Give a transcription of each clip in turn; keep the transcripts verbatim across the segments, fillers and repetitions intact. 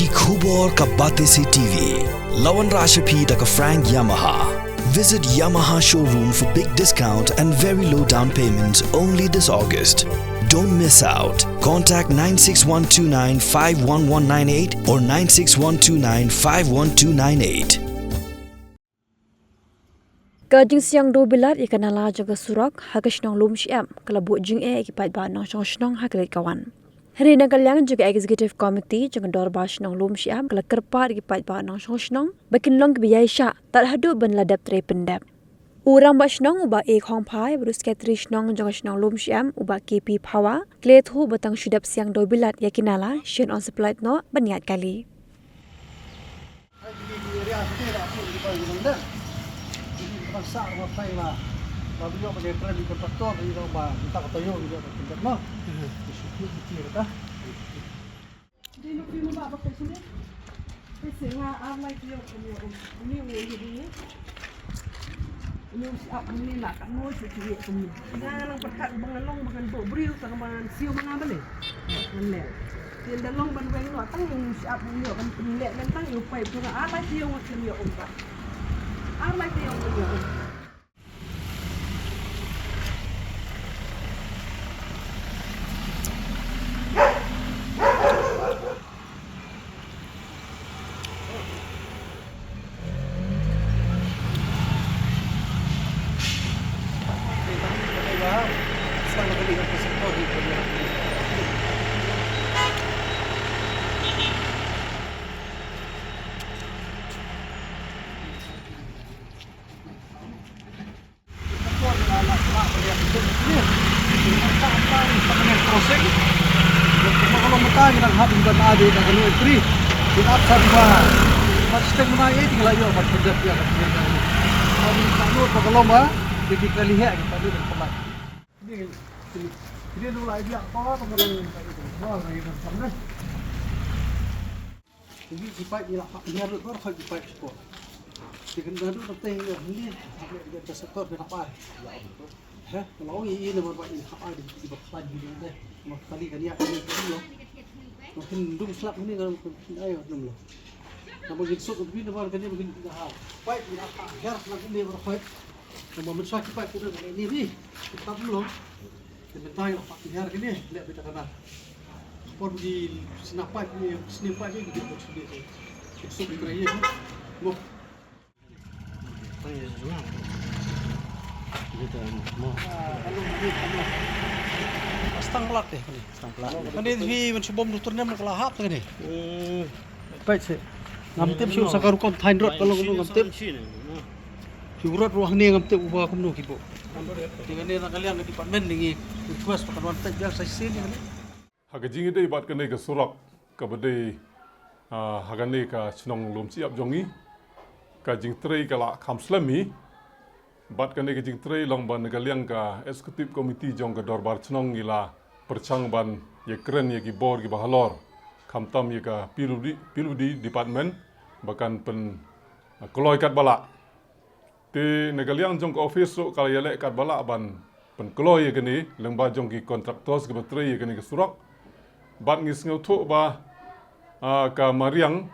Ki khubor ka Batesi T V. La wanrah sha phi da ka Frank Yamaha. Visit Yamaha showroom for big discount and very low down payment only this August. Don't miss out. Contact nine six one two nine five one one nine eight or nine six one two nine five one two nine eight. Ka jingsiang dewbilat ïa ka nala jong ka surok ha ka shnong Lumshyiap ka la buh jingeh ïa ki paidbah nongshong shnong ha ka leit ka wan. Hynrei na ka liang jong ka Executive Committee jong ka Dorbar Shnong Lumshyiap ka la kyrpad ïa ki paidbah nongshong shnong ba kin long kiba ïaishah tad haduh ban la dep trei pyndep. U Rangbah Shnong u Bah A Khongphai bad u Secretary Shnong jong ka shnong Lumshyiap u Bah K P Phawa ki la ïathuh ba tang shu dep siang dewbilat ïa ki nala shen yn sa pynlait noh ban ïaid kali. Nga nang pyrkhat ba ngan long ba ngan bok briew tang ba ngan siew ma nga balei. Ngan leh. Te ynda long ban weng noh tang ïa u shyiap u ïoh ban pynleh lem tang ïa u paip jong nga. Ar lai taïew nga khlem ïoh um pat. Ar lai taïew nga khlem ïoh um. Ki paip ngi la phah ngiar lut baroh ki paip sport. Te kan da duk te ngi hynne, hap ngi da sektor da hap ai. He, la ong i ne mar ba i hap ai di ba khlaiñ hi de. Ma kali kan ïa ni kan lo. Ma kan dung slap ni kan ai dum lo. Na ma gin sok bi ne mar kan ni ma gin da ha. Paip ngi la phah ngiar na ni mar paip. Namar mynshwa ki paip ki don ni ni. Ki tap long. Te mynta ïa la phah ki ngiar kine leh beit da ka nar. Por ki sna paip ni, sna paip ni ki don sna paip. Ki suk ki kra ye. Mo. Stang plak deh kane. Stang plak. Kane hi man shibom doktor nem ka la hap kane. Peit se. Ngam tip shu sa ka rukom thain rot ka long ngam tip. Shu rot ruh hangne ngam tip uba kumno ki bo. Te kane na ka liang ka department ngi request ba kan wan peit biang sa shisien kane. Ha ka jingïadei bad kane ka surok kaba dei, ah, ha kane ka shnong Lumshyiap jong ngi, ka jingtrei ka la kham slem hi. Bad kane ka jingtrei long ba na ka liang ka executive committee jong ka dorbar shnong ngi la pyrshang ban ïakren ïa ki bor kiba halor, khamtam ïa ka P W D, P W D department ba kan pyn, ah, kloi katba lah. Te na ka liang jong ka office ruh ka la ïaleh katba lah ban pynkloi ïa kane lyngba jong ki contractors kiba trei ïa kane ka surok. Bad ngi sngewthuh ba, ah, ka mariang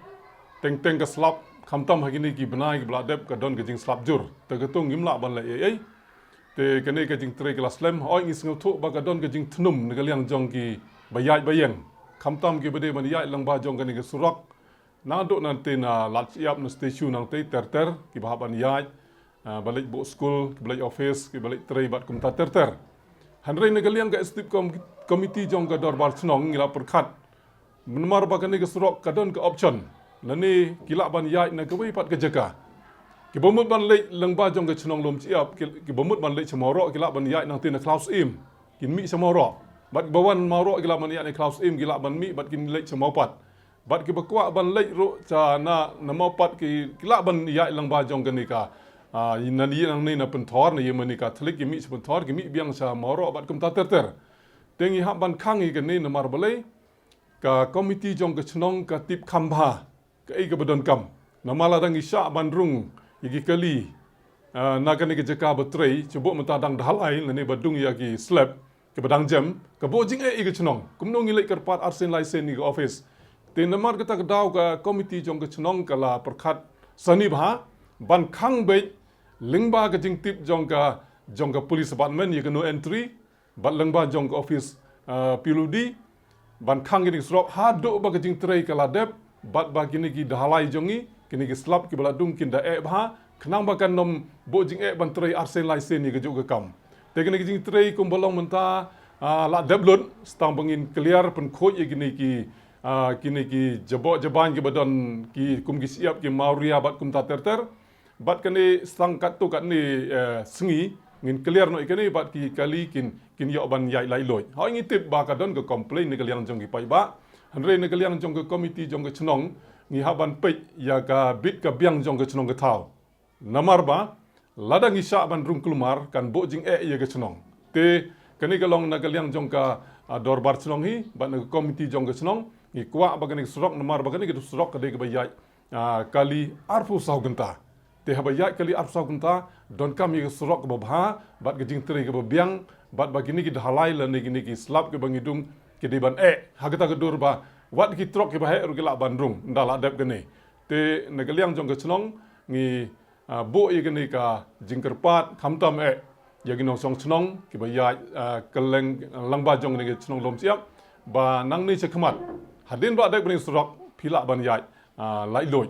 teng teng ka slap, khamtam ha kine ki bnai kiba la dep ka don ka jingslap jur. Te katto ngim lah ban leh ei ei. Te kane ka jingtrei ka la slem, hooid ngi sngewthuh ba ka don ka jingthnum na ka liang jong kiba ïaid ba ïeng, khamtam kiba dei ban ïaid lyngba jong kane ka surok. Naduh nangtei na Lad Shyiap na statue nangtei ter ter, kiba hap ban ïaid, ah, ba leit buh skul, kiba leit office, kiba leit trei bad kumta ter ter. Hynrei na ka liang ka executive com-, committee jong ka dorbar shnong ngi la pyrkhat. Namar ba kane ka surok ka don ka option. Lane ki lah ban ïaid na kawei pat ka jaka. Kiba mut ban leit lyngba jong ka shnong Lumshyiap, ki, kiba mut ban leit sha Mawroh ki lah ban ïaid nangtei na Khlaw Syiem. Kin mih sha Mawroh. Bad kiba wan Mawroh ki lah ban ïaid na Khlaw Syiem, ki lah ban mih bad kin leit sha Mawpat. Bad kiba kwah ban leit ruh sha na, na Mawpat ki, ki lah ban ïaid lyngba jong kane ka, ah, na ïa nangne na Pynthor, na ïa mane ka thylliej ki mih sha Pynthor, ki mih biang sha Mawroh bad kumta ter ter. Te ngi hap ban khang ïa kane namar balei ka komiti jong ka shnong ka tip kham bha kaei kaba donkam. Namar lada ngi shah ban rung ïa ki kali, ah, na kane ka jaka ba trei, shu buh mynta dang da halai, lane ba dung ïa ki slab, kiba dang jem, ka buh jingeh ïa ka shnong. Kumno ngi leit kyrpad arsien laisien ïa ka office. Te namar kata ka daw ka komiti jong ka chnong ka la pyrkhat sani bha ban khang beit lyngba ka jingtip jong ka, jong ka police department ïa ka no entry, bad lyngba jong ka office, ah, P W D, ban khang kine ki surok haduh ba ka jingtrei ka la dep, bad ba kine ki dahalai jong ngi, kine ki slap kiba la dung kin da eh bha, khnang ba kan nym buh jingeh ban trei arsien laisien ïa kajuh ka kam. Te kine ki jingtrei kumba long mynta, ah, la dep lut, sa tang ba ngin clear pynkhuid ïa kine ki, ah, kine ki jaboh jaban kiba don ki kum ki shyiap ki mawria bad kumta ter ter. Bad kane sa tang katto katne, eh, sngi ngin clear noh ïa kane bad ki kali kin, kin ïoh ban ïaid laitluid. Hooid ngi tip ba ka don ka complain na ka liang jong ki paidbah. Hynrei na ka liang jong ka komiti jong ka chnong ngi hap ban peit ïa ka bit ka biang jong ka chnong ka thaw. Namar ba lada ngi shah ban rung kulmar kan buh jingeh ïa ka chnong. Te kane ka long na ka liang jong ka, ah, dorbar chnong hi bad na ka komiti jong ka chnong ngi kwah ba kane ka surok namar ba kane ka surok ka dei kaba ïaid, ah, kali arphew saw kynta. Te haba ïaid kali arphew saw kynta donkam ïa ka surok kaba bha bad ka jingtrei kaba biang bad ba kine ki dahalai lane kine ki slap kiba ngi dung ki dei ban eh ha kata ka dur ba wat ki trok kiba heh ruh ki lah ban rung ynda la dep kane. Te na ka liang jong ka chnong ngi, ah, buh ïa kane ka jingkyrpad khamtam eh ïa ki nongshong chnong kiba ïaid, ah, kylleng lyngba jong kane ka chnong Lumshyiap ba nangne shakhmat hadien ba la dep kane ka surok phi lah ban ïaid, ah, laitluid.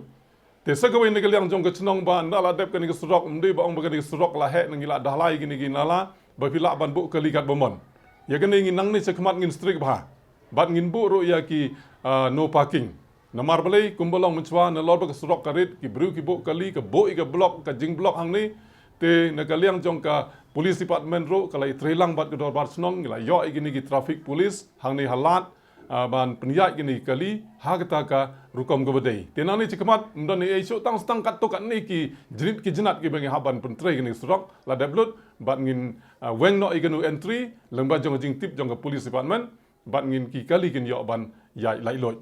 Te sa kawei na ka liang jong ka chnong ba ynda la dep kane ka surok, ym dei ba ong ba kane ka surok la heh, ngi la dahalai kine ki nala ba phi lah ban buh kali katba mon. Ïa kane ngi nangne shakhmat ngin strict bha bad ngin buh ruh ïa ki, ah, no parking. Namar balei kumba long mynshwa nalor ba ka surok ka rit, ki briew ki buh kali, ka buh ïa ka block, ka jing block hangne. Te na ka liang jong ka police department ruh ka la ïatrei lang bad ka dorbar chnong, ngi la ïoh ïa kine ki traffic police hangne ha lad, ah, ban pynïaid kine ki kali ha kata ka rukom kaba dei. Te nangne shakhmat ym don ei ei shuh, tang sa tang katto katne ki jnit ki jnat kiba ngi hap ban pyntrei kine ki surok la dep lut bad ngin, ah, weng noh ïa ka no entry lyngba jong ka jingtip jong ka police department bad ngin, ki kali kin ïoh ban ïaid laitluid.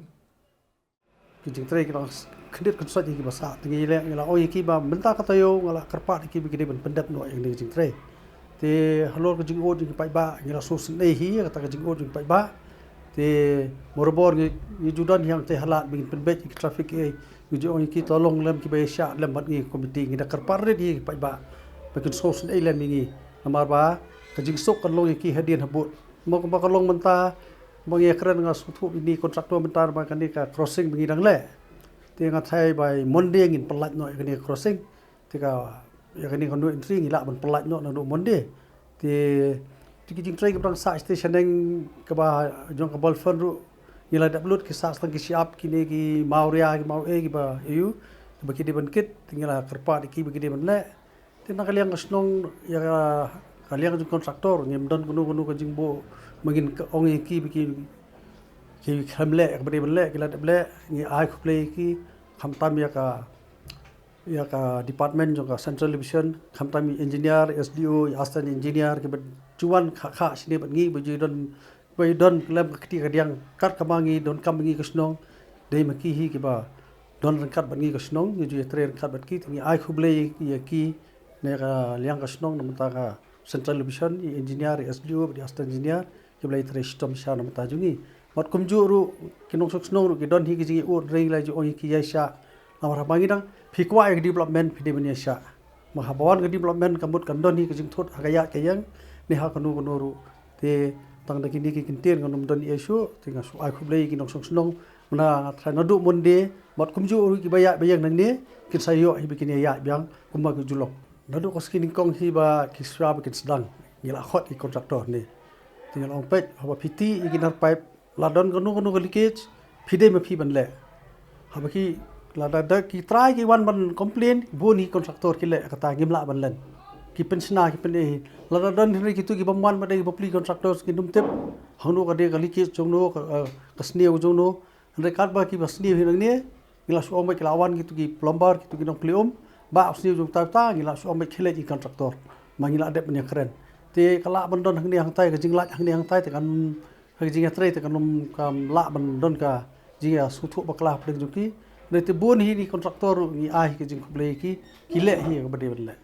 Ki jingtrei ki long khyndiat khynsoit ïa kiba sah. Te ngi leh, ngi la ong ïa ki ba mynta ka taïew nga la kyrpad ïa ki ba ki dei ban pyndep noh ïa kane ka jingtrei. Te halor ka jingud jong ki paidbah ngi la sngewsynei hi ïa kata ka jingud jong ki paidbah. Te barabor ngi, ngi ju don hi hangtei ha lad ba ngin pynbeit ïa ki traffic, eh, ngi ju ong ïa ki to long lem kiba ïaishah lem bad ngi ka komiti, ngi da kyrpad rit ïa ki paidbah ba kin sngewsynei lem ïa ngi. Namar ba ka jingsuk kan long ïa ki hadien habud. Mo kumba ka long mynta, mo ngi ïa kren nga sngewthuh ïa kine ki contractor mynta ba kane ka crossing ba ngi dang leh. Te nga tharai by Monday ngin pyllait noh ïa kane ka crossing. Te ka, ïa kane ka no entry ngi lah ban pyllait noh naduh Monday. Te, te ki jingtrei kiba dang sah shatei shaneng kaba jong ka Balfen ruh ngi la dep lut, ki sah sa tang ki shyiap kine ki mawria ki mawei kiba ïoh, kiba ki dei ban kit, te ngi la kyrpad ïa ki ba ki dei ban leh. Te na ka liang ka shnong, ïa ka, ka liang jong contractor, ngim don kano kano ka jingbuh, ma ngin ong ïa ki ba ki, ki khlem leh kaba dei ban leh, ki la dep leh, ngi ai khublei ïa ki, khamtam ïa ka, ïa ka department jong ka Central Division, khamtam ïa engineer, S D O, ïa assistant engineer, kiba ju wan kha kha shane bad ngi, ba ju don ba ju don lem ka kti ka diang, kat kaba ngi donkam ngi ka shnong, dei ma ki hi kiba don ryngkat bad ngi ka shnong, ngi ju ïatrei ryngkat bad ki, te ngi ai khublei ïa ki na ka liang ka shnong, na bynta ka Central Division, ïa engineer, ïa S D O, bad ïa assistant engineer, kiba la ïatrei shitom shisha na bynta jong ngi. Bad kumjuh ruh, ki nongshong shnong ruh, ki don hi ki jingïaud, hynrei ngi la ju ong ïa ki ïaishah. Namar haba ngi dang, phi kwah ïa ka development, phi dei ban ïaishah. Ma haba wan ka development ka mut kan don hi ka jingthut ha ka ïaid ka ïeng ne ha kano kano ruh. Te tang da kine ki kyntien ngan ym don ei ei shuh, te nga shu ai khublei ïa ki nongshong shnong, mynta nga tharai naduh Monday bad kumjuh ruh kiba ïaid ba ïeng nangne kin sa ïoh hi ba kin ïaid biang kumba ki ju long. Naduh ka sngi nyngkong hi ba ki shu ba kin sdang, ngi la khot ïa ki contractor ne. Te ngi la ong peit haba phi tih ïa ki nar pipe, la don kano kano ka leakage, phi dei ma phi ban leh. Haba ki, lada da ki trai ki wan ban complain, bun hi contractor ki leh, kata ngim lah ban len. Ki pynshna, ki pyn-ei. Lada don hynrei kito ki bym wan, ba dei ki bapli contractor ki nym tip hangno ka dei ka leakage jongno, ka, eh, ka sniew jongno. Hynrei katba kiba sniew hi nangne, ngi la shu ong beit ki la wan kito ki plumber, kito ki nongplie um, ba sniew jong uta uta, ngi la shu ong beit khie leit ïa ki contractor. Ma ngi la dep ban ïakren. Te ka lah ban don hangne hangtai, ka jinglait hangne hangtai, te kan Ha ka jingïatrei te kan ym, kam lah ban don ka jingïasngewthuh bakla hapdeng jong ki. Hynrei te bun hi ki contractor ruh ngi ai hi ka jingkhublei ïa ki, ki leh hi kaba dei ban leh.